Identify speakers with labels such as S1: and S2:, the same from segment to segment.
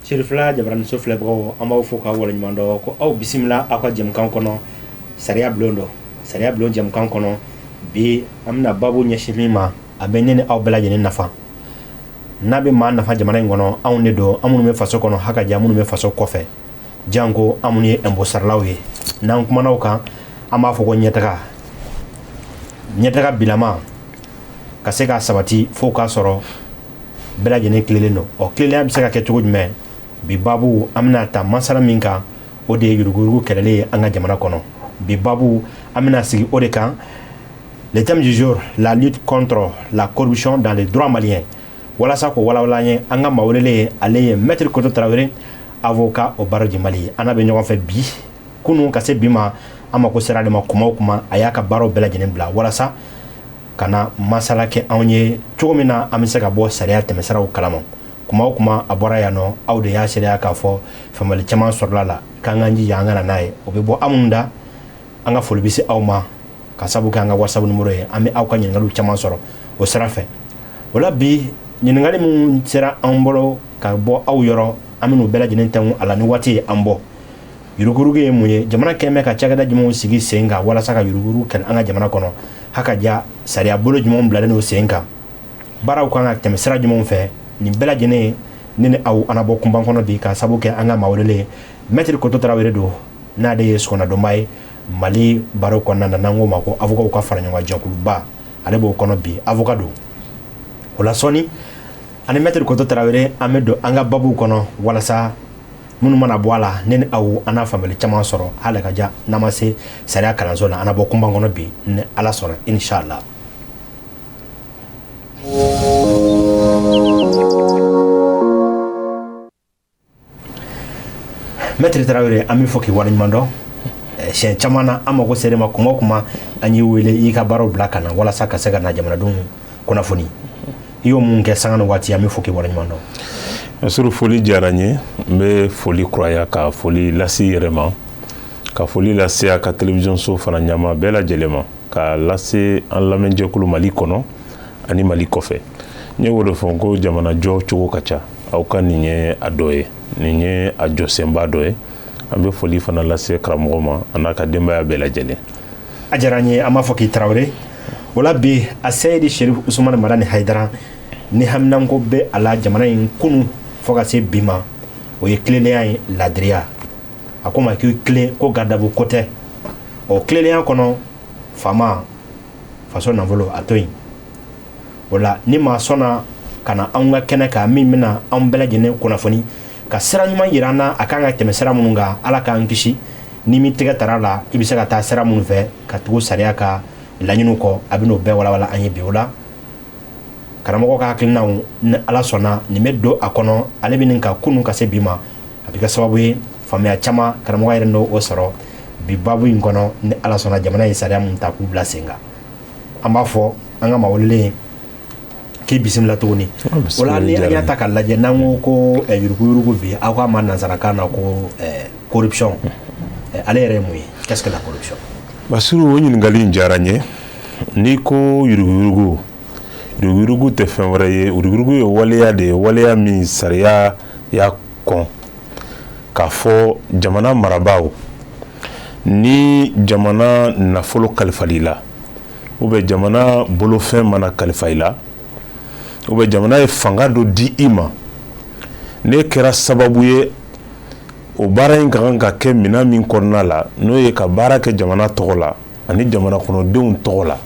S1: Serifila jabaraniso filɛbagaw, an b'aw fo k'aw waleɲuman dɔn ko aw bisimila aw ka jɛmukan kɔnɔ, sariya bulon dɔ. Sariya bulon jɛmukan kɔnɔ bi, an bɛna baabu ɲɛsin min ma, a bɛ ne ni aw bɛɛ lajɛlen nafa. N'a bɛ maa nafa jamana in kɔnɔ, anw de don, an minnu bɛ faso kɔnɔ, haka ja minnu bɛ faso kɔfɛ, janko an minnu ye impôt saralaw ye. N'an kumana o kan, an b'a fɔ ko ɲɛtaga, ɲɛtaga bilama ka se ka sabati fo k'a sɔrɔ bɛɛ lajɛlen tilelen don. Ɔ, tilennenya bɛ se ka kɛ cogo jumɛn? Bi baabu, an bɛna ta masala min kan, o de ye yuruguyurugu kɛlɛli ye an ka jamana kɔnɔ. Bi baabu, an bɛna sigi o de kan. Le thème du jour: la lutte contre la corruption dans le droit malien. Walasa k'o walawala an ye, an ka maa welelen, ale ye maître Koto Tarawele, avocat au barreau du Mali. An n'a bɛ ɲɔgɔn fɛ bi. Kunun ka se bi ma, an mako sera ale ma kuma o kuma, a y'a ka baaraw bɛɛ lajɛlen bila walasa ka na masala kɛ anw ye cogo min na an bɛ se ka bɔ sariya tɛmɛsiraw kalama. Kuma o kuma a bɔra yan nɔ, aw de y'a seereya k'a fɔ faamuyali caman sɔrɔla la k'an k'an jija an ka na n'a ye. O bɛ bɔ aw minnu da, an ka foli bɛ se aw ma ka sabu kɛ an ka WhatsApp numéro ye. An bɛ aw ka ɲininkaliw caman sɔrɔ o sira fɛ. O la bi, ɲininkali minnu sera an bolo ka bɔ aw yɔrɔ, an bɛn'u bɛɛ lajɛlen tɛnku a la ni waati ye an bɔ. Yuruguyurugu ye mun ye? Jamana kɛn bɛ ka cakɛda jumɛnw sigi sen kan walasa ka yuruguyurugu kɛlɛ an ka jamana kɔnɔ? Haka ja, sariya bolo jumɛnw bilalen don sen kan? Baaraw kan ka tɛmɛ sira jumɛnw fɛ? Nin bɛɛ lajɛlen, ne ni aw, an na bɔ kunban kɔnɔ bi ka sabu kɛ an ka maa welelen, maître Koto Tarawele don, n'ale ye sɔgɔnadonba ye Mali barreau kɔnɔna na, n'an k'o ma ko avocat ka fara ɲɔgɔn jɛkuluba, ale b'o kɔnɔ bi, avocat don. O la sɔɔni, ani maître Koto Tarawele, an bɛ don an ka babuw kɔnɔ walasa minnu mana bɔ a la, ne ni aw, an n'a faamuyali caman sɔrɔ. Hali ka ja n'an ma se sariya kalanso la, an na bɔ kunban kɔnɔ bi ni Ala sɔnna, inshallah. Maître Tarawele, an bɛ fɔ k'i waleɲuman dɔn. Siɲɛ caman na, an mago sera ma kuma o kuma, an y'i wele, i ka baaraw bila ka na walasa ka se ka na jamanadenw kunnafoni. I y'o mun kɛ sanga ni waati, an bɛ fɔ k'i waleɲuman dɔn.
S2: Suru, foli diyara n ye. N bɛ foli kuraya ka foli lase i yɛrɛ ma, ka foli lase a ka télévision so fana ɲama bɛɛ lajɛlen ma, ka lase an lamɛnjɛkulu Mali kɔnɔ ani Mali kɔfɛ. N ye o de fɔ ko jamana jɔ cogo ka ca, aw ka nin ye a dɔ ye, nin ye a jɔsenba dɔ ye. An bɛ foli fana lase karamɔgɔ ma, a n'a ka denbaya bɛɛ lajɛlen.
S1: A diyara n ye, an b'a fɔ k'i Tarawele. O la bi, a Seyidi Sherif Usumani Madani Hayidara, ni haminanko bɛ a la jamana in kunun fo ka se bi ma, o ye tilennenya ye, ladiriya. A ko ma k'i tilen ko gadabu ko tɛ. O tilennenya kɔnɔ, faama faso nafolo a to yen. O la ni maa sɔnna ka na anw ka kɛnɛ kan, min bɛna anw bɛɛ lajɛlen kunnafoni ka sira ɲuman yira an na, a kan ka tɛmɛ sira minnu kan, Ala k'an kisi ni min tɛgɛ tara la, i bɛ se ka taa sira minnu fɛ ka tugu sariya ka laɲiniw kɔ, a bɛn'o bɛɛ walawala an ye bi. O la karamɔgɔ ka hakilinaw, ni Ala sɔnna, nin bɛ don a kɔnɔ. Ale bɛ nin ka kunun ka se bi ma, a bɛ kɛ sababu ye faamuya caman karamɔgɔ yɛrɛ n'o sɔrɔ bi baabu in kɔnɔ, ni Ala sɔnna. Jamana ye sariya mun ta k'u bila sen kan, an b'a fɔ an ka maa welelen k'i bisimila tuguni. O la ni an y'a ta k'a lajɛ, n'an ko ko yuruguyurugu bi, aw k'a ma nansarakan na ko corruption, ale yɛrɛ ye mun ye? Qu'est-ce que la corruption?
S2: Basiru, o ɲininkali in diyara n ye. N'i ko yuruguyurugu, yuruguyurugu tɛ fɛn wɛrɛ ye. Yuruguyurugu ye waleya de ye, waleya min sariya y'a kɔn k'a fɔ jamana marabaaw, ni jamana nafolo kalifali la, ou bien jamana bolofɛn mana kalifa i la, ou bien jamana ye fanga dɔ di i ma, n'e kɛra sababu ye o baara in ka kan ka kɛ minɛn min kɔnɔna la, n'o ye ka baara kɛ jamana tɔgɔ la ani jamana kɔnɔdenw tɔgɔ la,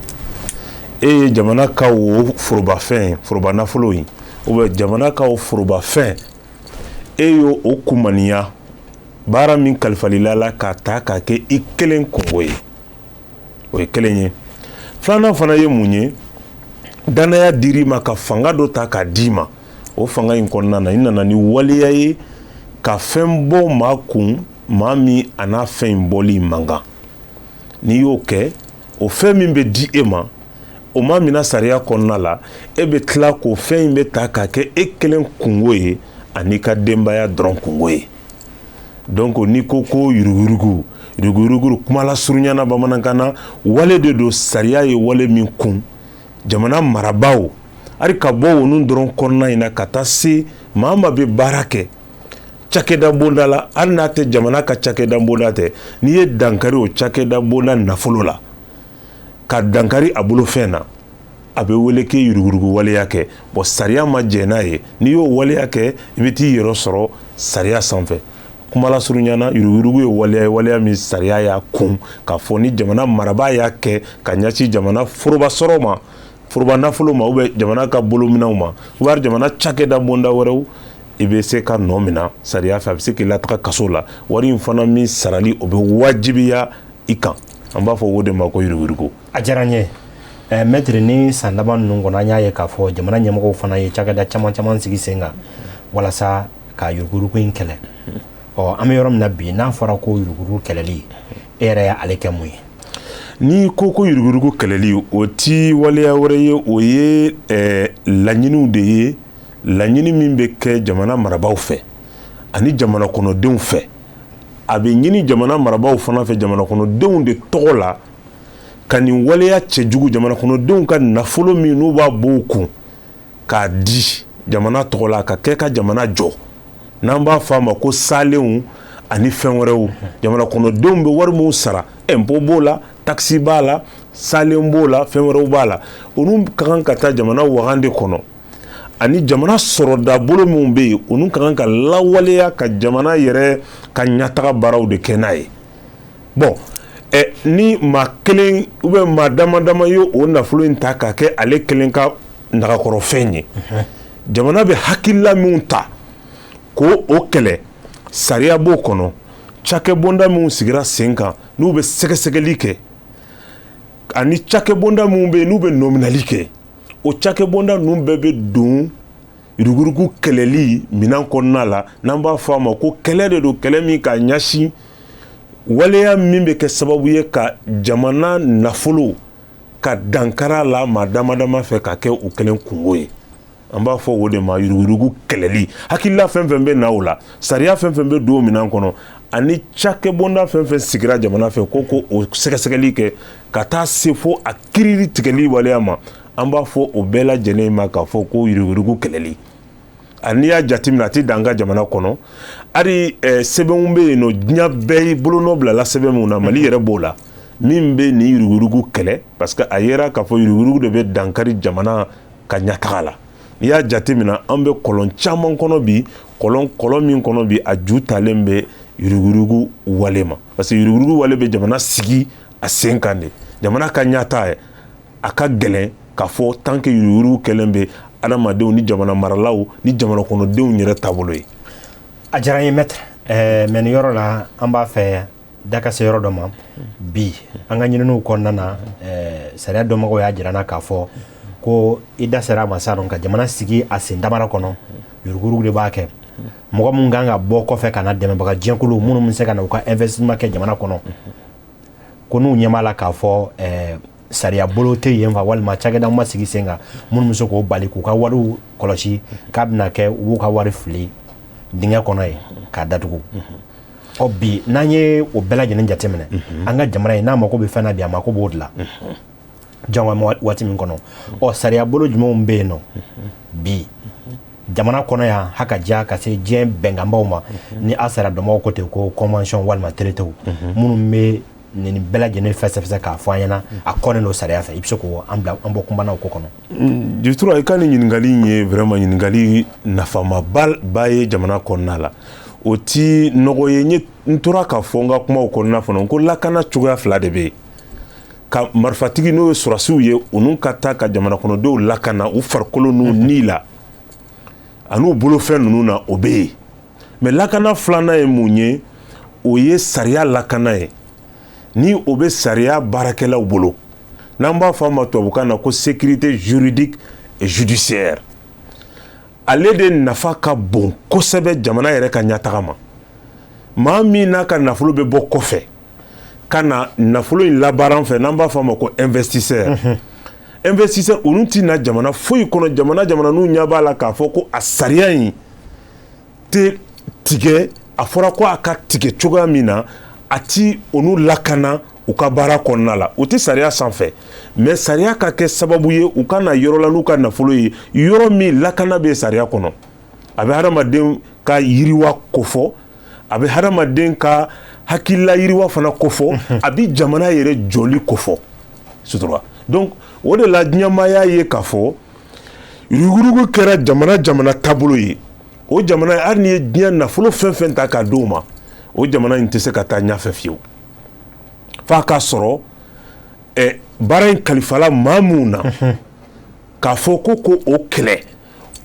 S2: e ye jamana ka o forobafɛn, foroba nafolo in, ou bien jamana ka o forobafɛn, e y'o o kumaniya baara min kalifalila la k'a ta k'a kɛ i kelen kungo ye, o ye kelen ye. Filanan fana ye mun ye? Danaya dir'i ma ka fanga dɔ ta k'a d'i ma, o fanga in kɔnɔna na, i nana ni waleya ye ka fɛn bɔ maa kun, maa min a n'a fɛn in bɔli man kan. N'i y'o kɛ, o fɛn min bɛ di e ma, o ma mina sariya kɔnɔna la, e bɛ tila k'o fɛn in bɛ ta k'a kɛ e kelen kungo ye ani ka denbaya dɔrɔn kungo ye. Donc n'i ko ko yuruguyurugu, yuruguyurugu kuma lasurunya na bamanankan na, wale de don, sariya ye wale min kun jamana marabaaw, hali ka bɔ olu dɔrɔn kɔnɔna in na ka taa se maa ma bɛ baara kɛ. Cakɛda bonda la, hali n'a tɛ jamana ka cakɛda bonda tɛ, n'i ye dankari o cakɛda bonda nafolo la, ka dankari a bolofɛn na, a bɛ wele k'e yuruguyurugu waleya kɛ. Bon, sariya ma jɛn n'a ye. N'i y'o waleya kɛ, i bɛ t'i yɛrɛ sɔrɔ sariya sanfɛ. Kuma lasurunya na, yuruguyurugu ye waleya ye, waleya min sariya y'a kun k'a fɔ ni jamana marabaa y'a kɛ ka ɲɛsin jamana foroba sɔrɔ ma, foroba nafolo ma, ou bien jamana ka bolominɛnw ma, ou bien jamana cakɛda bonda wɛrɛw, i bɛ se ka nɔ minɛ sariya fɛ, a bɛ se k'i lataga kaso la. Wari in fana min sarali, o bɛ wajibiya i kan. An b'a fɔ o de ma ko yuruguyurugu.
S1: A diyara n ye, maître. Ni san laban ninnu kɔnɔ, an y'a ye k'a fɔ jamana ɲɛmɔgɔw fana ye cakɛda caman caman sigi sen kan walasa ka yuruguyurugu in kɛlɛ. Ɔ, an bɛ yɔrɔ min na bi, n'a fɔra ko yuruguyurugu kɛlɛli, e yɛrɛ y'ale kɛ mun ye?
S2: N'i ko yuruguyurugu kɛlɛli, o ti waleya wɛrɛ ye, o ye laɲiniw de ye, laɲini min bɛ kɛ jamana marabaaw fɛ ani jamana kɔnɔdenw fɛ. A bɛ ɲini jamana marabaaw fana fɛ, jamana kɔnɔdenw de tɔgɔ la, ka nin waleya cɛjugu, jamana kɔnɔdenw ka nafolo min n'u b'a bɔ u kun k'a di jamana tɔgɔ la ka kɛ ka jamana jɔ, n'an b'a fɔ a ma ko salenw ani fɛn wɛrɛw, jamana kɔnɔdenw bɛ wari minnu sara, impôt b'o la, taxe b'a la, salen b'o la, fɛn wɛrɛw b'a la, olu ka kan ka taa jamana wagan de kɔnɔ, ani jamana sɔrɔda bolo minnu bɛ yen, olu ka kan ka lawaleya ka jamana yɛrɛ ka ɲɛtaga baaraw de kɛ n'a ye. Bon, ni maa kelen ou bien maa dama dama ye o nafolo in ta k'a kɛ ale kelen ka nagakɔrɔfɛn ye, jamana bɛ hakilila minnu ta k'o o kɛlɛ, sariya b'o kɔnɔ. Cakɛbonda minnu sigira sen kan, n'u bɛ sɛgɛsɛgɛli kɛ, ani cakɛbonda minnu bɛ yen, n'u bɛ nɔminɛli kɛ, o cakɛbonda ninnu bɛɛ bɛ don yuruguyurugu kɛlɛli minɛn kɔnɔna la, n'an b'a fɔ a ma ko kɛlɛ de don, kɛlɛ min ka ɲɛsin waleya min bɛ kɛ sababu ye ka jamana nafolo ka dankara la maa dama dama fɛ ka kɛ u kelen kungo ye. An b'a fɔ o de ma yuruguyurugu kɛlɛli. Hakilila fɛn fɛn bɛ na o la, sariya fɛn fɛn bɛ don o minɛn kɔnɔ, ani cakɛbonda fɛn fɛn sigira jamana fɛ ko o sɛgɛsɛgɛli kɛ ka taa se fo a kiiri tigɛli waleya ma, an b'a fɔ o bɛɛ lajɛlen ma k'a fɔ ko yuruguyurugu kɛlɛli. A n'i y'a jateminɛ, a tɛ dan an ka jamana kɔnɔ. Hali sɛbɛnw bɛ yen nɔ, diɲɛ bɛɛ ye bolonɔ bilala sɛbɛn min na, Mali yɛrɛ b'o la, min bɛ nin yuruguyurugu kɛlɛ, parce que a yera k'a fɔ yuruguyurugu de bɛ dankari jamana ka ɲɛtaga la. N'i y'a jateminɛ, an bɛ kɔlɔn caman kɔnɔ bi, kɔlɔn min kɔnɔ bi, a ju talen bɛ yuruguyurugu wale ma, parce que yuruguyurugu wale bɛ jamana sigi a sen kan de. Jamana ka ɲɛtaa ye, a ka gɛlɛn k'a fɔ tant que yuruguyurugu kɛlen bɛ adamadenw ni jamana maralaw ni jamana kɔnɔdenw yɛrɛ taabolo ye.
S1: A diyara n ye, maître. Mais nin yɔrɔ la, an b'a fɛ da ka se yɔrɔ dɔ ma bi. An ka ɲininiw kɔnɔna na, sariya dɔnbagaw y'a jira n na k'a fɔ ko i da sera a ma sa ka jamana sigi a sen damara kɔnɔ, yuruguyurugu de b'a kɛ. Mɔgɔ min kan ka bɔ kɔfɛ ka na, dɛmɛbaga jɛkulu minnu bɛ se ka na u ka investissement kɛ jamana kɔnɔ, ko n'u ɲɛ b'a la k'a fɔ sariya bolo tɛ yen fa, walima cakɛda ma sigi sen kan minnu bɛ se k'o bali k'u ka wariw kɔlɔsi, k'a bɛna kɛ u b'u ka wari fili dingɛ kɔnɔ yen k'a datugu. Ɔ, bi n'an ye o bɛɛ lajɛlen jateminɛ, an ka jamana in n'a mako bɛ fɛn na bi, a mako b'o de la jango waati min kɔnɔ. Ɔ, sariya bolo jumɛnw bɛ yen nɔ bi jamana kɔnɔ yan, ha ka diya ka se diɲɛ bɛnkanbaw ma, ni a sariya dɔnbagaw ko ten ko convention walima traitéw, minnu bɛ nin bɛɛ lajɛlen fɛsɛfɛsɛ k'a fɔ an ɲɛna, a kɔnnen don sariya fɛ, i bɛ se k'o an bila an bɔ kunbanaw ko kɔnɔ?
S2: Jitura, i ka nin ɲininkali in ye vraiment ɲininkali nafamaba ba ye jamana kɔnɔna la. O ti nɔgɔ ye. N ye n tora k'a fɔ n ka kumaw kɔnɔna fana ko lakana cogoya fila de bɛ yen: ka marifatigi, n'o ye sɔrɔdasiw ye, olu ka taa ka jamana kɔnɔdenw lakana u farikolo n'u ni la an'u bolofɛn ninnu na, o bɛ yen. Mais lakana filanan ye mun ye? O ye sariya lakana ye, ni o bɛ sariya baarakɛlaw bolo, n'an b'a fɔ a ma tubabukan na ko sécurité juridique et judiciaire. Ale de nafa ka bon kosɛbɛ jamana yɛrɛ ka ɲɛtaga ma. Maa min n'a ka nafolo bɛ bɔ kɔfɛ ka na nafolo in labaara an fɛ, n'an b'a fɔ a ma ko investisseur, investisseur olu ti na jamana foyi kɔnɔ, jamana n'u ɲɛ b'a la k'a fɔ ko a sariya in tɛ tigɛ, a fɔra ko a ka tigɛ cogoya min na, a ti olu lakana u ka baara kɔnɔna la. U tɛ sariya sanfɛ, mais sariya ka kɛ sababu ye u ka na yɔrɔ la n'u ka nafolo ye, yɔrɔ min lakana bɛ sariya kɔnɔ, a bɛ hadamaden ka yiriwa kofɔ, a bɛ hadamaden ka hakilila yiriwa fana kofɔ, a bɛ jamana yɛrɛ jɔli kofɔ, sutura. Donc o de la diɲɛmaa y'a ye k'a fɔ yuruguyurugu kɛra jamana jamana taabolo ye. O jamana, hali n'i ye diɲɛ nafolo fɛn fɛn ta k'a d'o ma, o jamana in tɛ se ka taa ɲɛfɛ fiyewu f'a k'a sɔrɔ baara in kalifala maa minnu na k'a fɔ ko o kɛlɛ,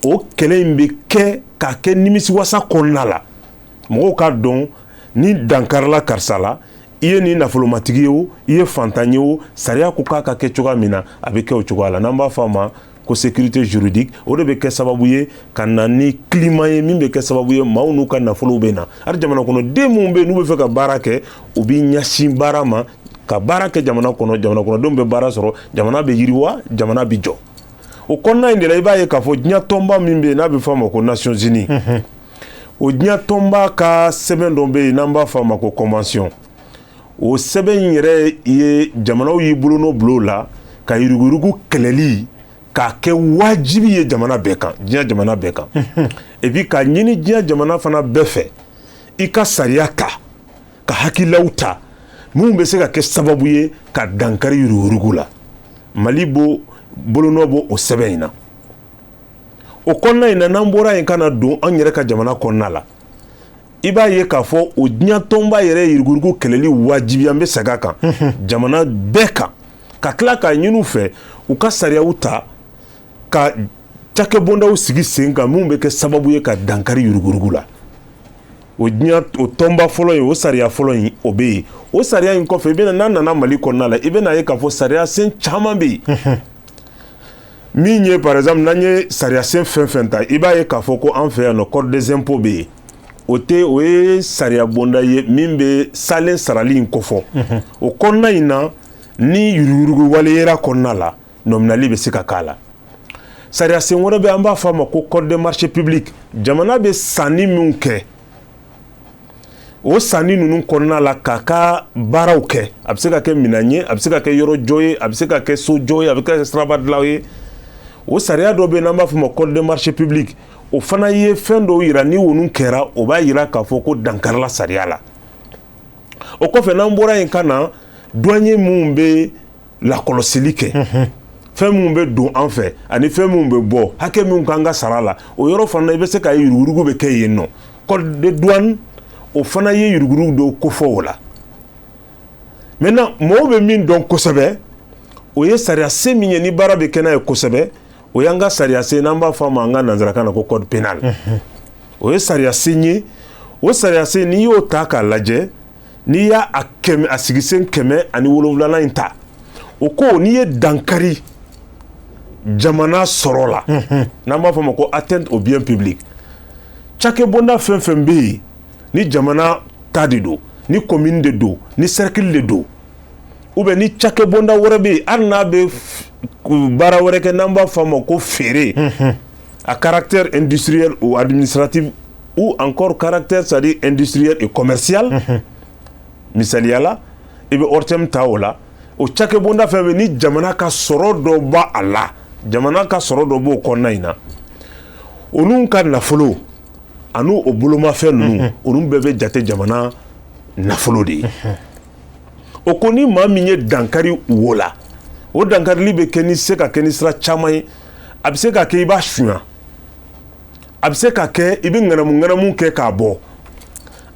S2: o kɛlɛ in bɛ kɛ k'a kɛ nimisiwasa kɔnɔna la. Mɔgɔw k'a dɔn ni dankarila karisa la, i ye nin nafolomatigi ye o, i ye fantan ye o, sariya ko k'a ka kɛ cogoya min na, a bɛ kɛ o cogoya la. N'an b'a fɔ a ma ko sécurité juridique, o de bɛ kɛ sababu ye ka na ni climat ye min bɛ kɛ sababu ye maaw n'u ka nafolow bɛ na. Hali jamana kɔnɔ den minnu bɛ yen n'u bɛ fɛ ka baara kɛ, u b'i ɲɛsin baara ma ka baara kɛ jamana kɔnɔ. Jamana kɔnɔdenw bɛ baara sɔrɔ, jamana bɛ yiriwa, jamana bɛ jɔ. O kɔnɔna in de la, i b'a ye k'a fɔ diɲɛ tɔnba min bɛ yen n'a bɛ fɔ a ma ko Nations Unies, o diɲɛ tɔnba ka sɛbɛn dɔ bɛ yen n'an b'a fɔ a ma ko convention. O sɛbɛn in yɛrɛ ye jamanaw y'i bolonɔ bila o la ka yuruguyurugu kɛlɛli k'a kɛ wajibi ye jamana bɛɛ kan, diɲɛ jamana bɛɛ kan, et puis k'a ɲini diɲɛ jamana fana bɛɛ fɛ i ka sariya ta, ka hakililaw ta minnu bɛ se ka kɛ sababu ye ka dankari yuruguyurugu la. Mali b'o bolonɔ bɔ o sɛbɛn in na. O kɔnɔna in na, n'an bɔra yen ka na don an yɛrɛ ka jamana kɔnɔna la, i b'a ye k'a fɔ o diɲɛ tɔnba yɛrɛ yuruguyurugu kɛlɛli wajibi, an bɛ segin a kan, jamana bɛɛ kan, ka tila k'a ɲini u fɛ u ka sariyaw ta ka cakɛbondaw sigi sen kan minnu bɛ kɛ sababu ye ka dankari yuruguyurugu la. O diɲɛ o tɔnba fɔlɔ in, o sariya fɔlɔ in, o bɛ yen. O sariya in kɔfɛ, i bɛna n'a nana Mali kɔnɔna la, i bɛna ye k'a fɔ sariya sen caman bɛ yen min ye, par exemple, n'an ye sariya sen fɛn fɛn ta, i b'a ye k'a fɔ ko an fɛ yan nɔ, code des impôts bɛ yen. O tɛ, o ye sariya bonda ye min bɛ salen sarali in kofɔ. O kɔnɔna in na, ni yuruguyurugu waleyera kɔnɔna la, nɔminali bɛ se ka k'a la. Sariya sen wɛrɛ bɛ, an b'a fɔ a ma ko code des marchés publics. Jamana bɛ sanni min kɛ, o sanni ninnu kɔnɔna la k'a ka baaraw kɛ, a bɛ se ka kɛ minɛn ye, a bɛ se ka kɛ yɔrɔ jɔ ye, a bɛ se ka kɛ so jɔ ye, a bɛ kɛ siraba dilan ye, o sariya dɔ bɛ yen n'an b'a fɔ o ma code des marchés publics. O fana ye fɛn dɔw yira, ni olu kɛra, o b'a yira k'a fɔ ko dankarila sariya la. O kɔfɛ, n'an bɔra yen ka na douanier minnu bɛ lakɔlɔsili kɛ, fɛn minnu bɛ don an fɛ ani fɛn minnu bɛ bɔ, hakɛ minnu kan ka sara la, o yɔrɔ fana i bɛ se ka ye yuruguyurugu bɛ kɛ yen nɔ. Code de douane, o fana ye yuruguyurugu dɔw kofɔ o la. Maintenant, mɔgɔw bɛ min dɔn kosɛbɛ, o ye sariya sen min ye ni baara bɛ kɛ n'a ye kosɛbɛ, o y'an ka sariya sen n'an b'a fɔ a ma an ka nanzarakan na ko code pénal. O ye sariya sen ye. O sariya sen, n'i y'o ta k'a lajɛ, n'i y'a a kɛmɛ a sigisen 107nan in ta, o ko n'i ye dankari jamana sɔrɔ la, n'an b'a fɔ a ma ko atteinte au bien public, cakɛbonda fɛn fɛn bɛ yen ni jamana ta de don, ni commune de don, ni cercle de don, ou bien ni cakɛbonda wɛrɛ bɛ yen, hali n'a bɛ baara wɛrɛ kɛ n'an b'a fɔ a ma ko feere à caractère industriel ou administratif ou encore caractère, c'est-à-dire industriel et commercial, misaliya la, i bɛ ORTM ta o la, o cakɛbonda fɛn fɛn ni jamana ka sɔrɔ dɔ b'a a la, jamana ka sɔrɔ dɔ b'o kɔnɔna in na, olu ka nafolo ani o bolomafɛn ninnu, olu bɛɛ bɛ jate jamana nafolo de ye. O ko ni maa min ye dankari wo la, o dankarili bɛ kɛ ni se ka kɛ ni sira caman ye. A bɛ se ka kɛ i b'a sunya, a bɛ se ka kɛ i bɛ ŋanamu ŋanamu kɛ k'a bɔ,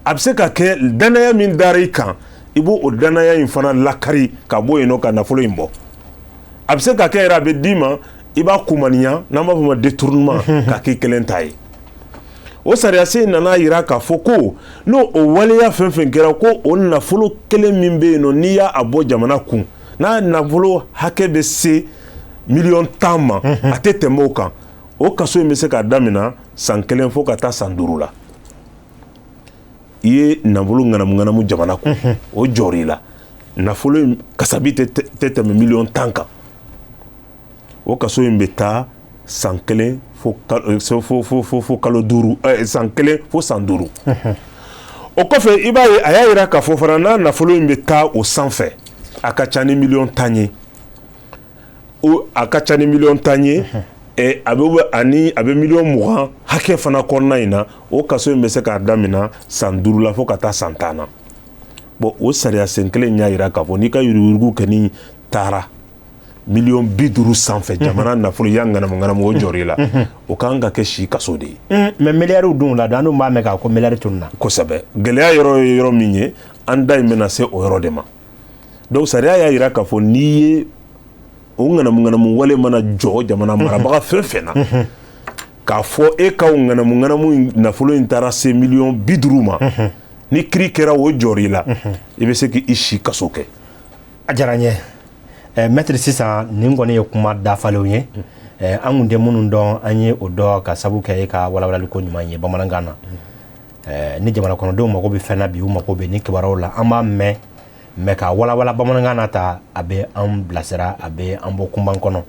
S2: a bɛ se ka kɛ danaya min dara i kan, i b'o o danaya in fana lakari ka bɔ yen nɔ ka nafolo in bɔ, a bɛ se ka kɛ yɛrɛ a bɛ d'i ma, i b'a kumaniya, n'an b'a fɔ o ma détournement, k'a k'i kelen ta ye. O sariya sen nana yira k'a fɔ ko n'o o waleya fɛn fɛn kɛra, ko o nafolo kelen min bɛ yen nɔ, n'i y'a bɔ jamana kun, n'a nafolo hakɛ bɛ se miliyɔn 10 ma, a tɛ tɛmɛ o kan, o kaso in bɛ se k'a daminɛ san 1 fo ka taa san 5 la. I ye nafolo ŋanamu ŋanamu jamana kun, o jɔr'i la, nafolo in kasabi tɛ tɛmɛ miliyɔn 10 kan, o kaso in bɛ taa san 1 fo fo kalo 5, san 1 fo san 5. O kɔfɛ, i b'a ye a y'a yira k'a fɔ fana n'a nafolo in bɛ taa o sanfɛ, a ka ca ni miliyɔn 10 ye, o a ka ca ni miliyɔn 10 ye. A bɛ ani a bɛ miliyɔn 20 hakɛ fana kɔnɔna in na. O kaso in bɛ se k'a daminɛ san 5 la fo ka taa san 10 na. Bon, o sariya sen kelen y'a jira k'a fɔ n'i ka yuruguyurugu kɛ ni taara miliyɔn 50 sanfɛ, jamana nafolo i y'a ŋanamu ŋanamu, o jɔr'i la, o kan ka kɛ si kaso de ye.
S1: Mais miliyariw dun la, an dun b'a mɛn k'a ko miliyari tununna.
S2: Kosɛbɛ. Gɛlɛya yɔrɔ ye yɔrɔ min ye, an da in bɛna se o yɔrɔ de ma. Donc sariya y'a jira k'a fɔ n'i ye o ŋanamu ŋanamu wale mana jɔ jamana marabaga fɛn fɛn na, k'a fɔ e ka o ŋanamu ŋanamu nafolo in taara se miliyɔn 50 ma, ni kiiri kɛra o jɔr'i la, i bɛ se k'i si kaso kɛ.
S1: A diyara n ye, maître. Sisan nin kɔni ye kuma dafalenw ye. An kun tɛ minnu dɔn, an ye o dɔn ka sabu kɛ e ka walawalali ko ɲuman ye bamanankan na. Ni jamana kɔnɔdenw mago bɛ fɛn na bi, u mago bɛ ni kibaruyaw la, an b'a mɛn, mais ka walawala bamanankan na ta, a bɛ an bilasira, a bɛ an bɔ kunban kɔnɔ.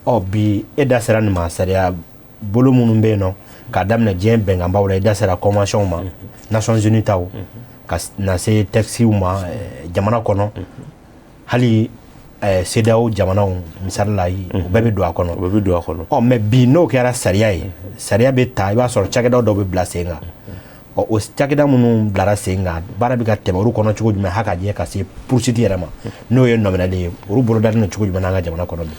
S1: Ɔ bi, e da sera nin ma, sariya bolo minnu bɛ yen nɔ, k'a daminɛ diɲɛ bɛnkanbaw la, i da sera convention ma, Nations Unies taw, ka na se textes ma jamana kɔnɔ, hali CEDEAO jamanaw misali la, o bɛɛ bɛ don a kɔnɔ.
S2: O bɛɛ bɛ don a kɔnɔ.
S1: Ɔ, mais bi n'o kɛra sariya ye, sariya bɛ ta, i b'a sɔrɔ cakɛda dɔw bɛ bila sen kan. Ɔ, o cakɛda minnu bilara sen kan, baara bɛ ka tɛmɛ olu kɔnɔ cogo jumɛn ha ka jɛ ka se poursuite yɛrɛ ma, n'o ye nɔminɛli ye, olu bolodalen don cogo jumɛn an ka jamana kɔnɔ bi?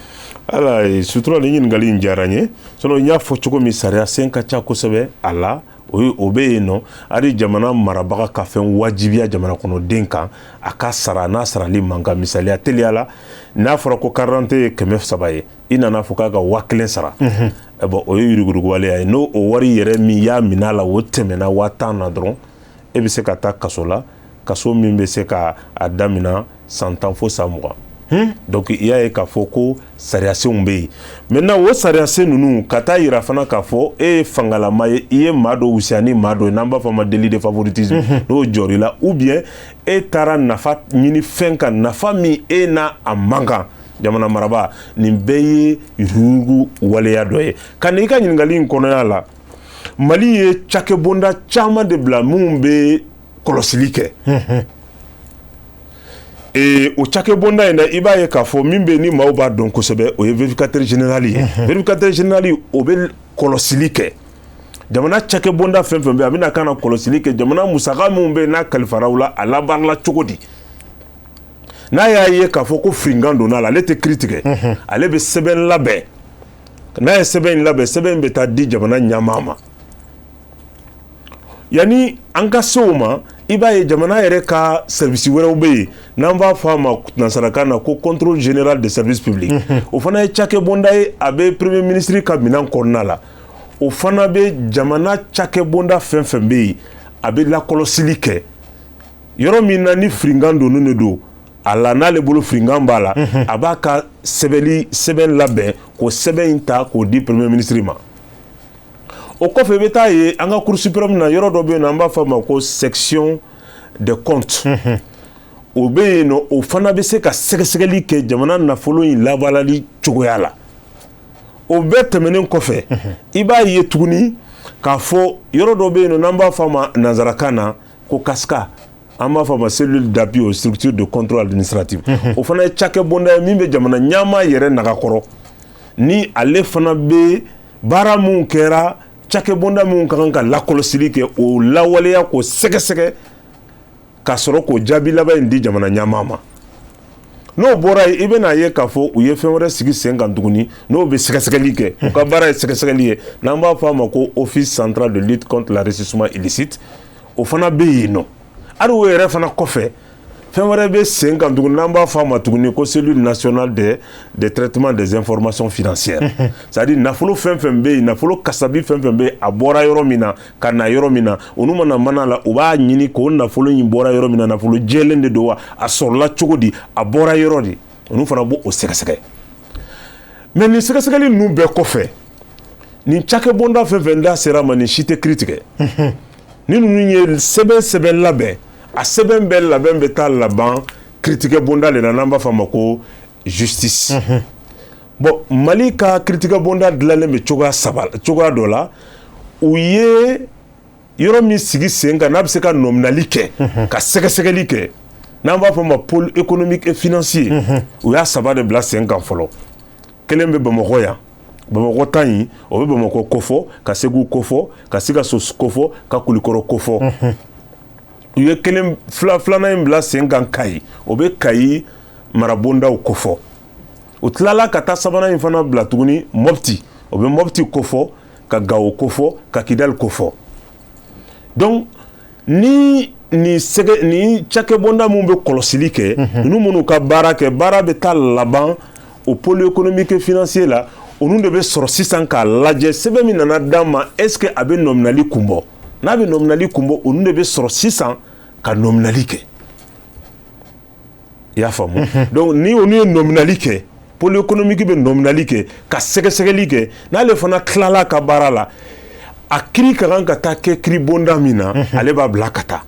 S2: Ala sutura, ni ɲininkali in diyara n ye. Sinon n y'a fɔ cogo min, sariya sen ka ca kosɛbɛ a la. O bɛ yen nɔ. Hali jamana marabaga ka fɛn wajibiya jamana kɔnɔden kan a ka sara, n'a sarali man kan. Misaliya teliya la, n'a fɔra ko carte d'identité ye 300 ye, i nana fɔ k'a ka 1000 sara, bon, o ye yuruguyurugu waleya ye. N'o o wari yɛrɛ min y'a minɛ a la, o tɛmɛna 10 000 na dɔrɔn, e bɛ se ka taa kaso la, kaso min bɛ se ka a daminɛ san 10 fo san 20. Donc i y'a ye k'a fɔ ko sariyasenw bɛ yen. Maintenant, o sariyasen ninnu ka taa yira fana k'a fɔ e ye fangalama ye, i ye maa dɔ wusaya ni maa dɔ ye, n'an b'a fɔ a ma délit de favoritisme, n'o jɔr'i la, ou bien e taara nafa ɲini fɛn kan, nafa min e n'a a man kan, jamana marabaa, nin bɛɛ ye yuruguyurugu waleya dɔ ye. Ka na i ka ɲininkali in kɔnɔya la, Mali ye cakɛbonda caman de bila minnu bɛ kɔlɔsili kɛ. O cakɛbonda in dɛ, i b'a ye k'a fɔ min bɛ ni maaw b'a dɔn kosɛbɛ, o ye vérificateur général ye. Vérificateur général, o bɛ kɔlɔsili kɛ jamana cakɛbonda fɛn fɛn bɛ, a bɛna ka na kɔlɔsili kɛ jamana musaka minnu bɛ yen n'a kalifara u la, a labaarala cogo di. N'a y'a ye k'a fɔ ko firinkan donna a la, ale tɛ kiiri tigɛ, ale bɛ sɛbɛn labɛn. N'a ye sɛbɛn in labɛn, sɛbɛn in bɛ taa di jamana ɲɛmaa ma. Yanni an ka se o ma, i b'a ye jamana yɛrɛ ka service wɛrɛw bɛ yen n'an b'a fɔ a ma nansarakan na ko Contrôle général des services publics. O fana ye cakɛbonda ye, a bɛ Premier ministre ka minɛn kɔnɔna la. O fana bɛ jamana cakɛbonda fɛn fɛn bɛ yen, a bɛ lakɔlɔsili kɛ. Yɔrɔ min na ni firinkan donnen de don a la, n'ale bolo firinkan b'a la, a b'a ka sɛbɛnni sɛbɛn labɛn k'o sɛbɛn in ta k'o di Premier ministre ma. O kɔfɛ, i bɛ taa ye an ka Cour suprême na, yɔrɔ dɔ bɛ yen nɔ, an b'a fɔ a ma ko section des comptes, o bɛ yen nɔ. O fana bɛ se ka sɛgɛsɛgɛli kɛ jamana nafolo in labaarali cogoya la. O bɛɛ tɛmɛnen kɔfɛ, i b'a ye tuguni k'a fɔ yɔrɔ dɔ bɛ yen nɔ n'an b'a fɔ a ma nanzarakan na ko CASCA, an b'a fɔ a ma Cellule d'appui aux structures de contrôle administratif. O fana ye cakɛbonda ye min bɛ jamana ɲɛmaa yɛrɛ nagakɔrɔ, ni ale fana bɛ baara minnu kɛra, cakɛbonda minnu ka kan ka lakɔlɔsili kɛ, o lawaleya k'o sɛgɛsɛgɛ ka sɔrɔ k'o jaabi laban in di jamana ɲɛmaa ma. N'o bɔra yen, i bɛna ye k'a fɔ u ye fɛn wɛrɛ sigi sen kan tuguni, n'o bɛ sɛgɛsɛgɛli kɛ. U ka baara ye sɛgɛsɛgɛli ye, n'an b'a fɔ a ma ko Office central de lutte contre l'enrichissement illicite, o fana bɛ yen nɔ. Hali o yɛrɛ fana kɔfɛ, fɛn wɛrɛ bɛ sen kan tuguni, n'an b'a fɔ a ma tuguni ko Cellule nationale de traitement des informations financières, c'est à dire nafolo fɛn fɛn bɛ yen, nafolo kasabi fɛn fɛn bɛ yen, a bɔra yɔrɔ min na ka na yɔrɔ min na, olu mana mana la, u b'a ɲini k'o nafolo in bɔra yɔrɔ min na, nafolo jɛlen de don wa, a sɔrɔla cogo di, a bɔra yɔrɔ di, olu fana b'o sɛgɛsɛgɛ. Mais nin sɛgɛsɛgɛli ninnu bɛɛ kɔfɛ, nin cakɛbonda fɛn fɛn da sera ma, nin si tɛ kiiri tigɛ. Ni ninnu ye sɛbɛn sɛbɛn labɛn, a sɛbɛn bɛɛ labɛn bɛ taa laban kiiritigɛ bonda de la, n'an b'a fɔ a ma ko justice. Bon, Mali ka kiiritigɛ bonda dilanlen bɛ cogoya saba cogoya dɔ la. U ye yɔrɔ min sigi sen kan n'a bɛ se ka nɔminali kɛ, ka sɛgɛsɛgɛli kɛ, n'an b'a fɔ a ma pôle économique et financier, u y'a saba de bila sen kan fɔlɔ. Kelen bɛ Bamakɔ yan. Bamakɔ ta in, o bɛ Bamakɔ kofɔ, ka Segu kofɔ, ka Sikaso kofɔ, ka Kulikɔrɔ kofɔ. U ye kelen filanan in bila sen kan Kayi, o bɛ Kayi marabondaw kofɔ. U tilala ka taa sabanan in fana bila tuguni Mɔpti, o bɛ Mɔpti kofɔ, ka Gawo kofɔ, ka Kidali kofɔ. Donc ni nin sɛgɛ ni cakɛbonda minnu bɛ kɔlɔsili kɛ, ninnu minnu ka baara kɛ, baara bɛ taa laban o pôle économique et financier la, olu de bɛ sɔrɔ sisan k'a lajɛ sɛbɛn min nana d'an ma, est ce que a bɛ nɔminali kun bɔ? N'a bɛ nɔminali kun bɔ, olu de bɛ sɔrɔ sisan ka nɔminali kɛ. I y'a faamu? Donc ni olu ye nɔminali kɛ, pôle économique bɛ nɔminali kɛ ka sɛgɛsɛgɛli kɛ. N'ale fana tilala ka baara la, a kiri ka kan ka taa kɛ kiri bonda min na, ale b'a bila ka taa.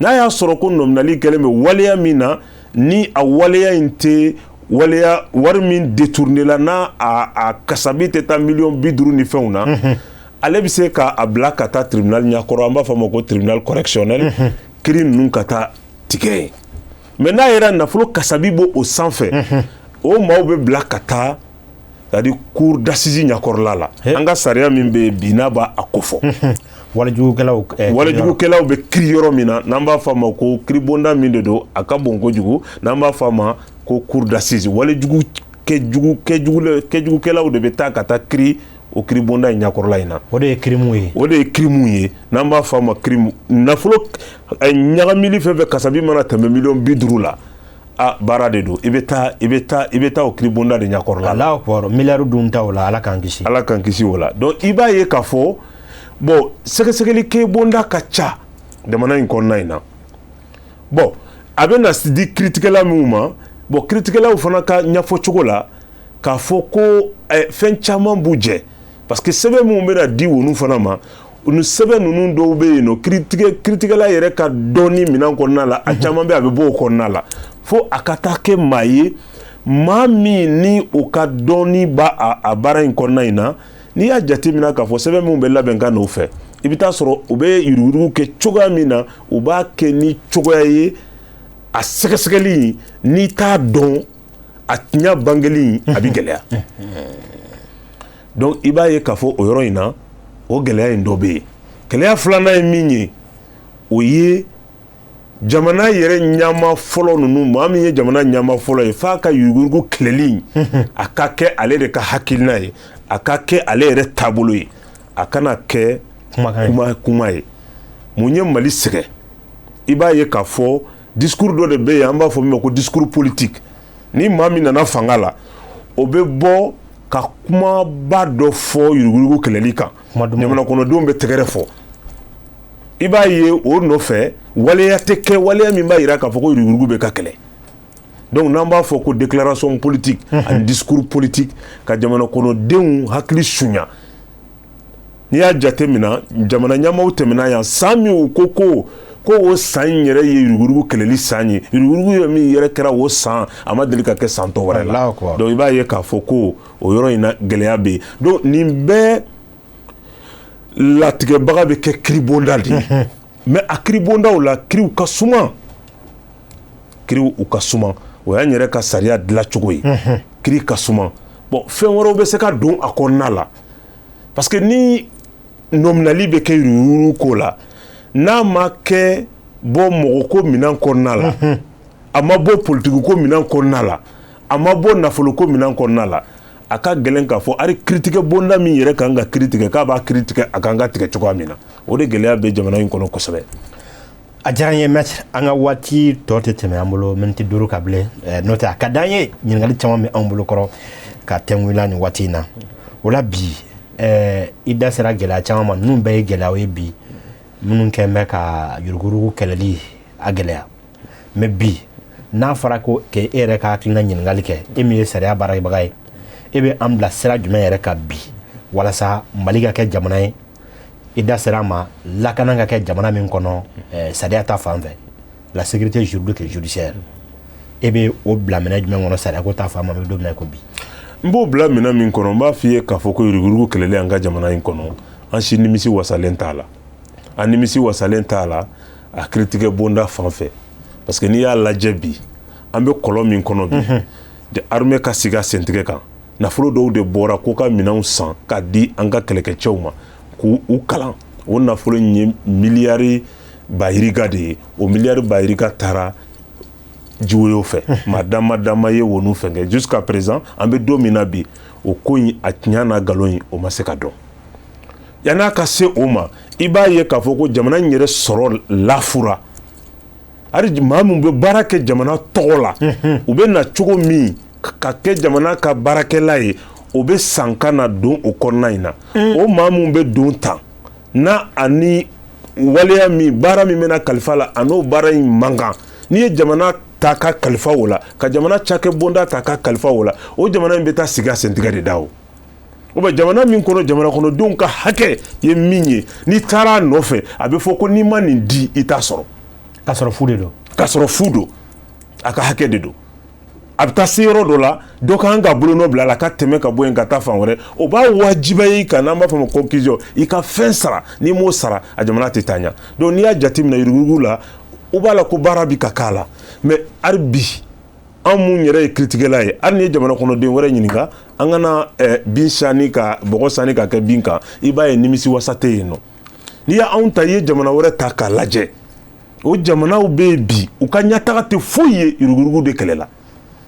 S2: N'a y'a sɔrɔ ko nɔminali kɛlen bɛ waleya min na, ni a waleya in tɛ waleya wari min détourné la, n'a a kasabi tɛ taa miliyɔn 50 ni fɛnw na, ale bɛ se k'a bila ka taa tribunal ɲɛkɔrɔ, an b'a fɔ a ma ko tribunal correctionnel, kiri ninnu ka taa tigɛ yen. Mais n'a yɛrɛ nafolo kasabi b'o o sanfɛ, o maaw bɛ bila ka taa, c'est à dire cour d'assises ɲɛkɔrɔla la. An ka sariya min bɛ yen bi, n'a b'a a kofɔ.
S1: Walejugukɛlaw.
S2: Walejugukɛlaw bɛ kiri yɔrɔ min na, n'an b'a fɔ a ma ko kiribonda min de don, a ka bon kojugu, n'an b'a fɔ a ma ko cour d'assises, walejugu kɛjugukɛlaw de bɛ taa ka taa kiri o kiribonda in ɲɛkɔrɔla in na.
S1: O de ye crime ye.
S2: O de ye crime ye, n'an b'a fɔ a ma crime. Nafolo ɲagamili fɛn fɛn kasabi mana tɛmɛ miliyɔn 50 la, a baara de don, i bɛ taa i bɛ taa i bɛ taa o kiribonda de ɲɛkɔrɔla la.
S1: Alahu akibaru, miliyari dun ta o la, Ala k'an kisi.
S2: Ala k'an kisi o la. Donc i b'a ye k'a fɔ, bon, sɛgɛsɛgɛli kɛ bonda ka ca jamana in kɔnɔna in na. Bon, a bɛ na di kiritigɛla minnu ma, bon, kiritigɛlaw fana ka ɲɛfɔ cogo la k'a fɔ ko fɛn caman b'u jɛ, parce que sɛbɛn minnu bɛna di olu fana ma, ni sɛbɛn ninnu dɔw bɛ yen nɔ, kiritigɛla yɛrɛ ka dɔnni minɛn kɔnɔna la, a caman bɛ a bɛ bɔ o kɔnɔna la, fo a ka taa kɛ maa ye, maa min ni o ka dɔnni b'a a baara in kɔnɔna in na. N'i y'a jateminɛ k'a fɔ sɛbɛn minnu bɛ labɛn ka n'o fɛ, i bɛ taa sɔrɔ u bɛ yuruguyurugu kɛ cogoya min na, u b'a kɛ ni cogoya ye, a sɛgɛsɛgɛli, n'i t'a dɔn, a tiɲɛ bangeli a bɛ gɛlɛya. Donc i b'a ye k'a fɔ o yɔrɔ in na, o gɛlɛya in dɔ bɛ yen. Gɛlɛya filanan ye min ye, o ye jamana yɛrɛ ɲama fɔlɔ ninnu, maa min ye jamana ɲama fɔlɔ ye, f'a ka yuruguyurugu kɛlɛli, a ka kɛ ale de ka hakilina ye, a ka kɛ ale yɛrɛ taabolo ye, a kana kɛ kuma kuma ye. Mun ye Mali sɛgɛn? I b'a ye k'a fɔ discours dɔ de bɛ yen, an b'a fɔ min ma ko discours politique. Ni maa min nana fanga la, o bɛ bɔ ka kumaba dɔ fɔ yuruguyurugu kɛlɛli kan, jamana kɔnɔdenw bɛ tɛgɛrɛ fɔ. I b'a ye o nɔfɛ, waleya tɛ kɛ, waleya min b'a jira k'a fɔ ko yuruguyurugu bɛ ka kɛlɛ. Donc n'an b'a fɔ ko déclaration politique ani discours politique ka jamana kɔnɔdenw hakili sunya, n'i y'a jate minɛ, jamana ɲɛmaaw tɛmɛna yan, san min u ko o san in yɛrɛ ye yuruguyurugu kɛlɛli san ye, yuruguyurugu ye min yɛrɛ kɛra o san, a ma deli ka kɛ san tɔ wɛrɛ la. Donc i b'a ye k'a fɔ ko o yɔrɔ in na, gɛlɛya bɛ yen. Donc nin bɛɛ latigɛbaga bɛ kɛ kiribonda de ye. Mais a kiribondaw la, kiriw ka suma, kiriw u ka suma, o y'an yɛrɛ ka sariya dilancogo ye, kiri ka suma. Bon, fɛn wɛrɛw bɛ se ka don a kɔnɔna la, parce que ni nɔminali bɛ kɛ yuruguyurugu ko la, n'a ma kɛ bɔ mɔgɔ ko minɛn kɔnɔna la, a ma bɔ politiki ko minɛn kɔnɔna la, a ma bɔ nafolo ko minɛn kɔnɔna la, a ka gɛlɛn k'a fɔ hali kiritigɛ bonda min yɛrɛ kan ka kiri tigɛ, k'a b'a kiri tigɛ a kan ka tigɛ cogoya min na. O de gɛlɛya bɛ jamana in kɔnɔ kosɛbɛ.
S1: A diyara n ye, maître. An ka waati tɔ tɛ tɛmɛ an bolo miniti 5 ka bilen. N'o tɛ, a ka d'an ye, ɲininkali caman bɛ anw bolo kɔrɔ ka tɛnku i la nin waati in na. O la bi, i da sera gɛlɛya caman ma. Ninnu bɛɛ ye gɛlɛyaw ye bi minnu kɛn bɛ ka yuruguyurugu kɛlɛli a gɛlɛya. Mais bi, n'a fɔra ko k'e yɛrɛ ka hakilina ɲininkali kɛ, e min ye sariya baarakɛbaga ye, e bɛ an bila sira jumɛn yɛrɛ kan bi walasa Mali ka kɛ jamana ye, i da sera a ma, lakana ka kɛ jamana min kɔnɔ sariya ta fan fɛ, la sécurité juridique et judiciaire, e bɛ o bila minɛ jumɛn kɔnɔ sariya ko ta fan ma, an bɛ don min na i ko bi?
S2: N b'o bila minɛ min kɔnɔ, n b'a f'i ye k'a fɔ ko yuruguyurugu kɛlɛli an ka jamana in kɔnɔ, an si nimisi wasalen t'a la, an nimisi wasalen t'a la a kiritigɛ bonda fan fɛ, parce que n'i y'a lajɛ bi, an bɛ kɔlɔn min kɔnɔ bi, armée ka sigi a sentigɛ kan. Nafolo dɔw de bɔra ko ka minɛnw san ka di an ka kɛlɛkɛcɛw ma k'u u kalan. O nafolo in ye miliyari bayirika de ye. O miliyari bayirika taara jiwoyo fɛ, maa dama dama ye wonu fɛn kɛ. Jusqu'à présent, an bɛ don min na bi, o ko in, a tiɲɛ n'a nkalon in, o ma se ka dɔn. Yan'a ka se o ma, i b'a ye k'a fɔ ko jamana in yɛrɛ sɔrɔ lafura. Hali maa min bɛ baara kɛ jamana tɔgɔ la, u bɛ na cogo min ka kɛ jamana ka baarakɛla ye, o bɛ san ka na don o kɔnɔna in na. O maa min bɛ don tan n'a ani waleya min, baara min bɛna kalifa la, a n'o baara in man kan. N'i ye jamana ta ka kalifa o la, ka jamana cakɛ bonda ta ka kalifa o la, o jamana in bɛ taa sigi a sentigɛ de da. O bɛ jamana min kɔnɔ, jamana kɔnɔdenw ka hakɛ ye min ye, n'i taara a nɔfɛ, a bɛ fɔ ko n'i ma nin di, i t'a sɔrɔ.
S1: Ka sɔrɔ fu de don.
S2: Ka sɔrɔ fu don, a ka hakɛ de don. A bɛ taa se yɔrɔ dɔ la, dɔ ka kan ka bolonɔ bila a la ka tɛmɛ ka bɔ yen ka taa fan wɛrɛ, o b'a wajibiya i kan, n'an b'a fɔ ma conclusion, i ka fɛn sara. N'i m'o sara, a jamana tɛ taa ɲɛ. Donc n'i y'a jateminɛ yuruguyurugu la, u b'a la ko baara bi ka k'a la, mais hali bi, an mun yɛrɛ ye kiritigɛla ye, hali ni ye jamana kɔnɔden wɛrɛ ɲininka, an kana bin sani ka bɔgɔ sani ka kɛ bin kan, i b'a ye nimisi wasa tɛ yen nɔ. N'i y'anw ta, i ye jamana wɛrɛ ta k'a lajɛ, o jamanaw bɛ yen bi, u ka ɲɛtaga tɛ foyi ye yuruguyurugu de kɛlɛ la.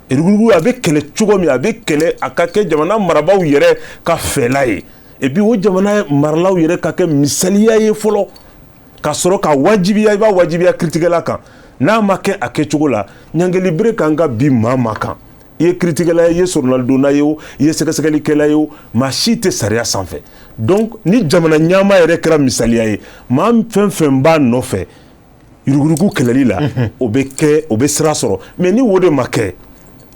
S2: Yuruguyurugu a bɛ kɛlɛ cogo min, a bɛ kɛlɛ a ka kɛ jamana marabaaw yɛrɛ ka fɛla ye, et puis o jamana maralaw yɛrɛ ka kɛ misaliya ye fɔlɔ, ka sɔrɔ ka wajibiya, i b'a wajibiya kiritigɛla kan. N'a ma kɛ a kɛcogo la, ɲangili bere kan ka bi maa ma kan. I ye kiritigɛla ye, i ye soronalidonna ye o, i ye sɛgɛsɛgɛlikɛla ye o, maa si tɛ sariya sanfɛ. Donc ni jamana ɲɛmaa yɛrɛ kɛra misaliya ye, maa fɛn fɛn b'a nɔfɛ yuruguyurugu kɛlɛli la, o bɛ kɛ, o bɛ sira sɔrɔ. Mais ni o de ma kɛ,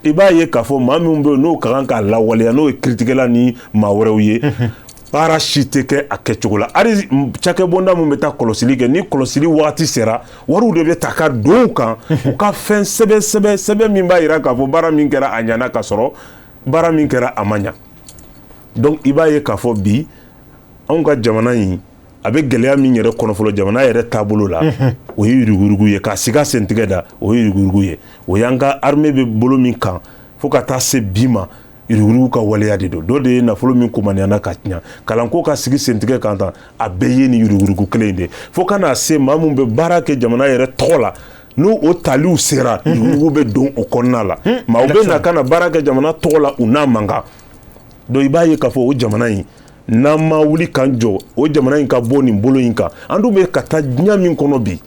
S2: i b'a ye k'a fɔ maa min bɛ yen n'o ka kan k'a lawaleya, n'o ye kiritigɛla ni maa wɛrɛw ye, baara si tɛ kɛ a kɛcogo la. Hali cakɛbonda min bɛ taa kɔlɔsili kɛ, ni kɔlɔsili waati sera, wariw de bɛ ta ka don u kan, u ka fɛn sɛbɛn sɛbɛn sɛbɛn min b'a jira k'a fɔ baara min kɛra, a ɲɛna, ka sɔrɔ baara min kɛra, a ma ɲa. Donc i b'a ye k'a fɔ bi, anw ka jamana in, a bɛ gɛlɛya min yɛrɛ kɔnɔ fɔlɔ, jamana yɛrɛ taabolo la, o ye yuruguyurugu ye. K'a sigi a sentigɛ da, o ye yuruguyurugu ye. O y'an ka armée bɛ bolo min kan fo ka taa se bi ma, yuruguyurugu ka waleya de don. Dɔ de ye nafolo min kumaniyana ka tiɲɛ, kalanko ka sigi sentigɛ kan tan, a bɛɛ ye nin yuruguyurugu kelen in de. Fo ka n'a se maa min bɛ baara kɛ jamana yɛrɛ tɔgɔ la, n'o o taliw sera, yuruguyurugu bɛ don o kɔnɔna la. Maaw bɛ na ka na baara kɛ jamana tɔgɔ la, u n'a man kan. Donc i b'a ye k'a fɔ o jamana in, n'an ma wuli k'an jɔ, o jamana in ka bɔ nin bolo in kan. An dun bɛ ka taa diɲɛ min kɔnɔ bi,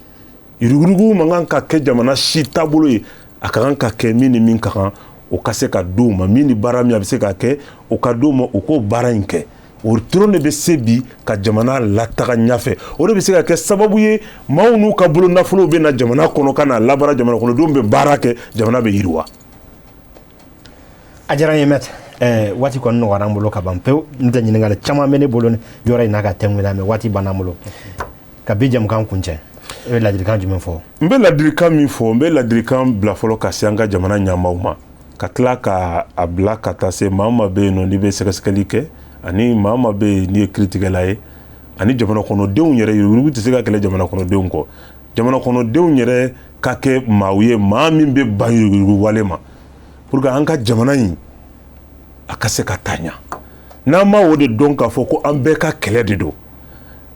S2: yuruguyurugu man kan ka kɛ jamana si taabolo ye. A ka kan ka kɛ min ni min ka kan, o ka se ka d'o ma. Min ni baara min a bɛ se ka kɛ, o ka d'o ma, u k'o baara in kɛ. O dɔrɔn de bɛ se bi ka jamana lataga ɲɛfɛ. O de bɛ se ka kɛ sababu ye, maaw n'u ka bolo nafolow bɛ na jamana kɔnɔ ka na labaara, jamana kɔnɔdenw bɛ baara kɛ, jamana bɛ yiriwa.
S1: A diyara n ye, maître. Waati kɔni nɔgɔyara an bolo ka ban pewu. N tɛ ɲininkali caman bɛ ne bolo yɔrɔ in na ka tɛnku la, mais waati banna an bolo. Ka bi jamukan kuncɛ, e bɛ ladilikan jumɛn fɔ?
S2: N bɛ ladilikan min fɔ, n bɛ ladilikan bila fɔlɔ ka se an ka jamana ɲɛmaaw ma, ka tila ka a bila ka taa se maa maa bɛ yen nɔ n'i bɛ sɛgɛsɛgɛli kɛ, ani maa maa bɛ yen n'i ye kiritigɛla ye, ani jamana kɔnɔdenw yɛrɛ. Yuruguyurugu tɛ se ka kɛlɛ jamana kɔnɔdenw kɔ. Jamana kɔnɔdenw yɛrɛ ka kɛ maaw ye, maa min bɛ ban yuruguyurugu wale ma, pour que an ka jamana in a ka se ka taa ɲɛ. N'an ma o de dɔn k'a fɔ ko an bɛɛ ka kɛlɛ de don,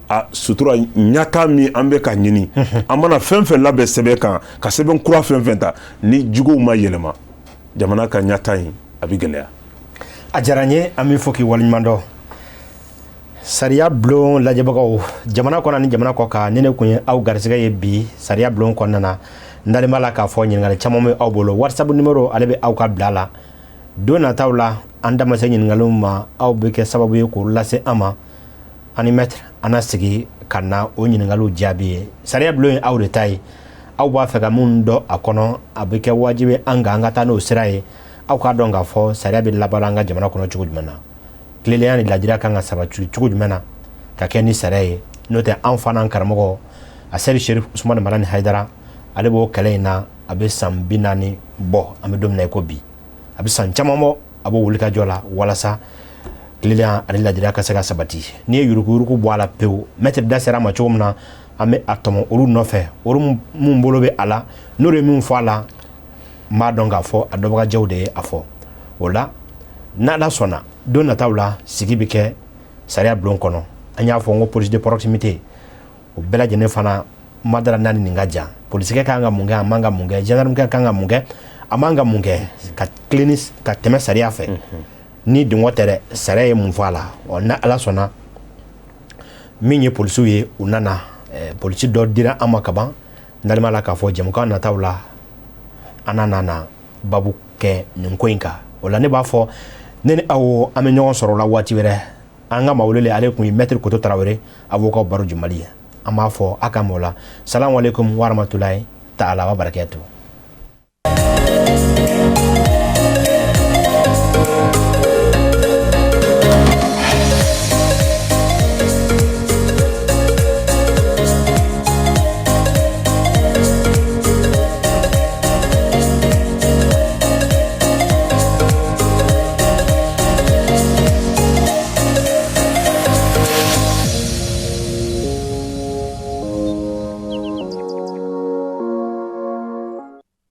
S2: a sutura ɲata min an bɛ ka ɲini, an mana fɛn fɛn labɛn sɛbɛn kan, ka sɛbɛn kura fɛn fɛn ta, ni juguw ma yɛlɛma, jamana ka ɲata in a bɛ gɛlɛya.
S1: A diyara n ye, an bɛ fɔ k'i waleɲuman dɔn. Sariya bulon lajɛbagaw, jamana kɔnɔ ni jamana kɔ kan, ni ne kun ye aw garisɛgɛ ye bi sariya bulon kɔnɔna na, n dalen b'a la k'a fɔ ɲininkali caman bɛ aw bolo. WhatsApp numéro, ale bɛ aw ka bila la. Don nataw la, an da ma se ɲininkaliw ma, aw bɛ kɛ sababu ye k'o lase an ma. Ani maître an na sigi ka na o ɲininkaliw jaabi ye. Sariya bulon ye aw de ta ye. Aw b'a fɛ ka mun dɔn a kɔnɔ, a bɛ kɛ wajibi an kan an ka taa n'o sira ye. Aw k'a dɔn k'a fɔ sariya bɛ labaara an ka jamana kɔnɔ cogo jumɛn na, tilennenya ni ladiriya kan ka sabati cogo jumɛn na ka kɛ ni sariya ye. N'o tɛ, an fana karamɔgɔ Asɛdi Sherif Usumani Madani Hayidara, ale b'o kɛlɛ in na, a bɛ san 40 bɔ. An bɛ don min na i ko bi, a bɛ san caman bɔ a b'o wulikajɔ la walasa tilennenya ani ladiriya ka se ka sabati. N'i ye yuruguyurugu bɔ a la pewu, maître da sera a ma cogo min na, an bɛ a tɔmɔ olu nɔfɛ, olu mun bolo bɛ a la, n'o ye min fɔ a la, n b'a dɔn k'a fɔ a dɔbagajɛw de ye a fɔ o la. N'Ala sɔnna, don nataw la, sigi bɛ kɛ sariya bulon kɔnɔ. An y'a fɔ n ko police de proximité, o bɛɛ lajɛlen fana madara n'a nin ka jan. Polisikɛ ka kan ka mun kɛ, a man ka mun kɛ? Gendarme ka kan ka mun kɛ, a man ka mun kɛ ka tilen ka tɛmɛ sariya fɛ? Ni dungɔ tɛ dɛ, sariya ye mun fɔ a la? Ɔ, ni Ala sɔnna, min ye polisiw ye, u nana. Polisi dɔ dira an ma kaban. N dalen b'a la k'a fɔ jɛmukan nataw la, an na babu kɛ nin ko in kan. O la, ne b'a fɔ, ne ni aw, an bɛ ɲɔgɔn sɔrɔ la waati wɛrɛ. An ka maa welelen, ale tun ye Maître Koto Tarawele, avocat barreau du Mali ye. An b'a fɔ a ka mɔ la, salamu aleykum warahmatulahi taala wa barakatuh.